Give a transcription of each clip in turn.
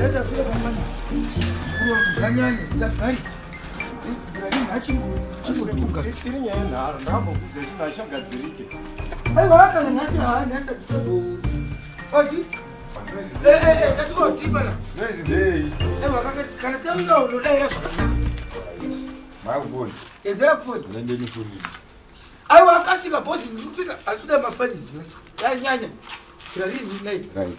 Nhasi afika pamani. Muzukuru wangu zvanyanya ndagarisa. Iri nyaya yenharo ndakambokudza chinhu hachagadzirike. Aiwa kana nhasi haa nhasi oti oti pana. Noise ndei? Aiwa kana tauya unodaira zvakanaka. Makufoni. Edzai kufoni. Ndende foni. Aiwa akasika boss ndikutoita asikuda mafanizi nhasi. Yanyanya. Kirarini nai. Right.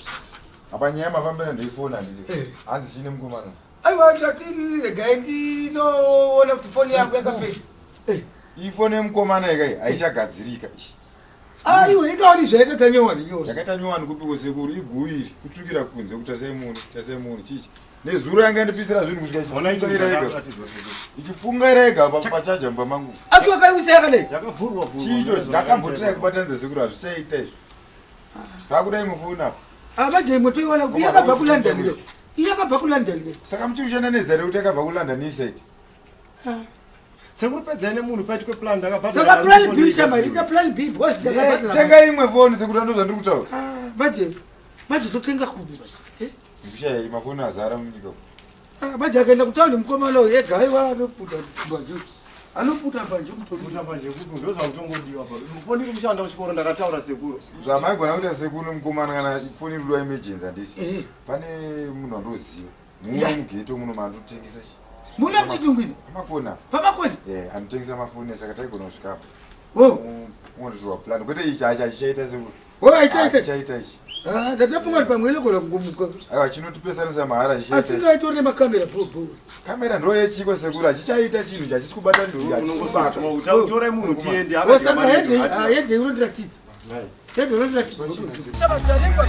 Apa nyaya mafambira ndeifoni handiti. Eh. Hanzi chine mukomana. Aiwa ndati regai ndinoona kuti foni yangu yakapera. Eh. Iyi foni yemukomana ikai haichagadzirika iyi. Aiwa ikaoni zvayakaita nyowani nyowani. Yakaita nyowani kupiko sekuru iguyu iri kutsvukira kunze kuti tasai muone tasai muone chichi. Nezuro yanga yandipisira zvinhu kusvika ichipfungaira ega. Ichipfungaira ega pachaja mumba mangu. Asi wakaiwisa yakadai. Yakavhurwa vhurwa. Chicho ndakambotira kubatanidza sekuru hazvichaita izvi. Pakuda imwe foni apa. Manje imwe toiwana kupi? Yakabva kuLondon iyo. Iyo yakabva kuLondon iyo. Saka muchiri kushanda nezera rekuti yakabva kuLondon iseti. Sekuru pedzai nemunhu paitwe plan ndakabhadhara. Saka plan B shamari ita plan B because ndakabhadhara. Tenga imwe foni sekuru ndo zvandiri kutaura. Ah, manje manje totenga kupi manje? Eh? Ndikushaya mafoni azara munyika. Ah, manje akaenda kutauni mukomana uyu ega aiwa anoputa mbanje. Anoputa mbanje mutori. Puta mbanje kupi ndo zvakutongodiwa pa. Foni iri kushanda kuchikoro ndakataura sekuru. Zvamaigona kuita sekuru mukomana kana foni iri kudiwa emergency handiti. Eh. Pane munhu wandoziva. Muno mugeto muno mandotengesa chi. Muno muchitungwiza. Pamakona. Pamakona. Eh, anotengesa mafoni saka taigona kusvikapo. Oh. Unonditorwa plan kwete ichi hachi achichaita sekuru. Oh, achichaita. Achichaita ichi. Ah, ndatafunga kuti pamwe inogona kungomuka. Aiwa chinotipesanisa mahara chichaita. Asi ngaitori nemakamera bho bho. Kamera ndo yechiko sekuru achichaita chinhu chachisi kubatanidzika. Torai munhu tiende. Oh, saka hende hende unondiratidza. Hende unondiratidza. Saka tarengwa.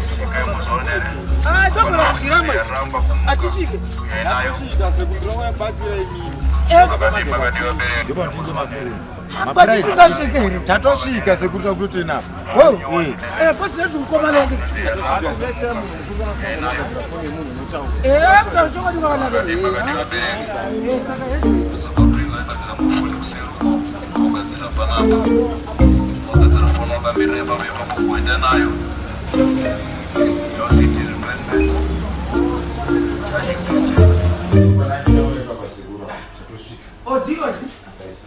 Ah, togona kuzviramba izvi. Atisvike. Atisvika sekuru tinouya kubatsira imini. Patisingazvike here? Tatosvika sekuru takutotena apa. Eh, pasina kuti mukomana wake. Eh, kutaura chokwadi kwakanaka. Eh, saka hende. Odi odi.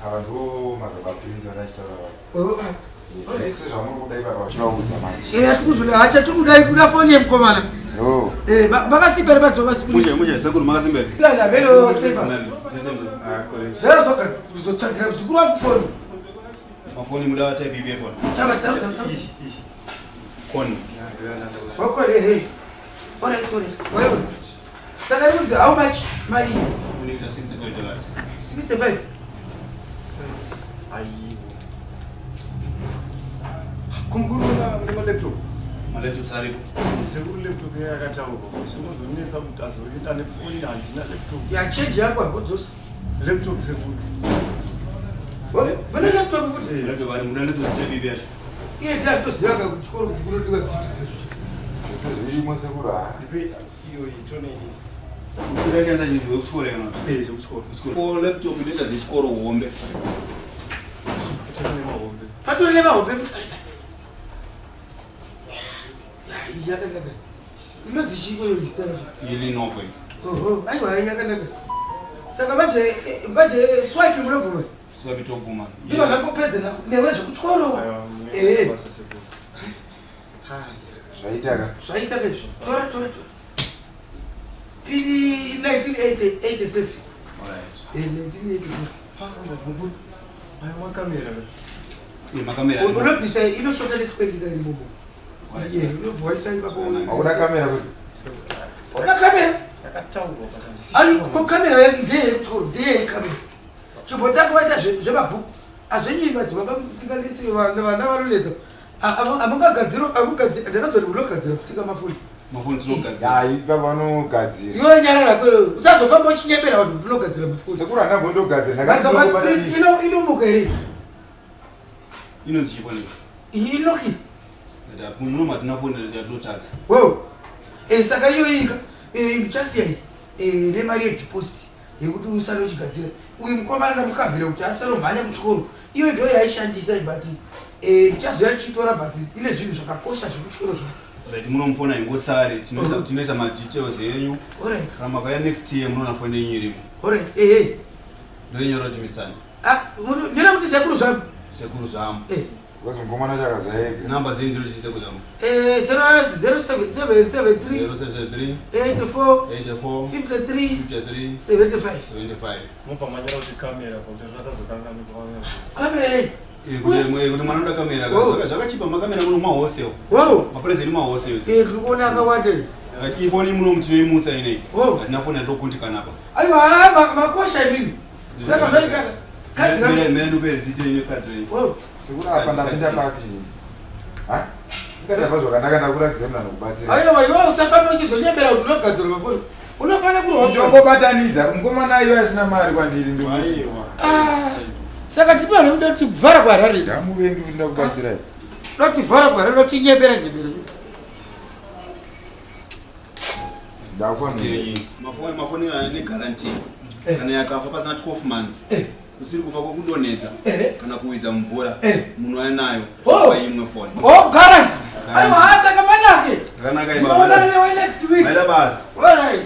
Ava ndo mazabapinza vachitaura. Oh, ah. Zvese zvamuri kuda ipapa uchivaudza manje. Eh, atikuzule hacha tiri kuda foni yemukomana. Oh. Eh, makasimba here mazuva masipurisa? Mushe, mushe, sekuru makasimba here? La la velo sema. Ah, correct. Zvazoka kuzotsvagira muzukuru wangu foni. Mafoni muda type ipi phone? Chava chava chava. Koni. Wako hey. Alright, alright. Wewe. Saka iri kunzi how much mari? Unoita $65. 65. Aiwo. Kumukuru una malaptop? Malaptops aripo. Sekuru laptop yakataurwa. Zvinozonetsa kuti azoita nefoni handina laptop. Ya change yako hakodzosa. Laptop sekuru. Vane laptop futi? Laptop ari muda laptop type yacho. Iye ndiye atoziva ka kuchikoro kuti kunodiwa dzipi dzacho. Zvirimo sekuru ha. Ndipe iyo itone iyi. Unoita chinhu zvekuchikoro kana? Eh, zvekuchikoro. Kuchikoro laptop inoita zvechikoro hombe. Patori nemahombe. Patori nemahombe. Iyi yakanaka. Inonzi chii iyo zita racho? Iyi Lenovo. Oho, aiwa yakanaka. Saka manje manje swipe munobvuma? Swipe tobvuma. Ndivo ndakopedza newe zvekuchikoro. Eh. Zvaita ka. Zvaita ka izvi. Tora tora tora. Piri 1987. Alright. Eh 1987. Ha, mukuru. Ayo makamera. Eh makamera. Unobvisa inoshota ne 20 ka iri momo. Eh, inobva waisa ipapo. Hauna kamera futi. Hauna kamera? Yakataurwa but handisi. Ari ko kamera yake ndeye yekuchikoro, ndeye yekamera. Chimbotanga waita zvemabhuku. Azvenyi madzibaba tingalisi vana vana vanonetsa. Amungagadziro amugadzira ndakazoti munogadzira futi kamafoni. Mafoni tinogadzira. Ya, ipa vanogadzira. Iwe nyarara kwewe. Usazofamba uchinyebera vanhu kuti unogadzira mafoni. Sekuru handina mbondogadzira. Madzibaba spirits ino inomuka here? Inonzi chifoni. Iyi inoki. Muno matina foni yatinotadza. Wewe. Eh saka iyo ika eh ndichasiya iyi. Eh nemari yedeposit yekuti usare uchigadzira. Uyu mukomana ndamukavhira kuti asaromhanya kuchikoro. Iyo ndiyo yaishandisa but eh ndichazoya chitora but ine zvinhu zvakakosha zvekuchikoro zvake. Right, munomufona ingosare tinoisa madetails enyu. Alright. Kana makauya next year munoona foni yenyu irimo. Alright, ehe. Ndoinyora kuti Mr. Ani. Ah, nyora kuti sekuru zvamu. Sekuru zvamu. Eh. Because mukomana chakazvaega. Number dzenyu dziri sekuru zvamu. Eh, 0773 073 84 84 53 53 75. 75. Mobva manyora kuti kamera kuti vasazokanganikwa. Kamera yei? Eh, kuti mwana unoda kamera Oh. zvakachipa makamera muno mahosel. Wow. Mapresident mahosel. Eh, tiri kuona akawanda. Ifoni muno tinoimutsa inei. Oh. Hatina foni yatokundikana apa. Aiwa, makosha imimi. Saka zvaita kadhi Mene rangu. mene ndupe receipt yenyu kadhi renyu. Wow. Sekuru apa ndapinda papi. Ha? Ukatamba zvakanaka ndakuratidza munhu anokubatsira. Aiwa, iwe usafamba uchizonyebera kuti unogadzira mafoni. Unofanira kurohwa. Ndongobatanidza mukomana ayo asina mari kwandiri ndokuti. Aiwa. Ah. Saka tipe vanhu kuda kuti vhara kuHarare. Ndamuvengi futi ndakubatsirai. Doti vhara kuHarare dotinyebera nyebera. Ndakufanira. Yenyu. Mafoni mafoni ane guarantee. Eh. Kana yakafa pasina 12 months. Eh. Kusiri kufa kwekudonhedza Eh. kana kuwidza mvura Eh. munhu anayo Oh. paimwe foni. Oh, guarantee. Aiwa, saka manake. Zvakanaka Tinoonana ibaba. newe next week. Maita basa. All right.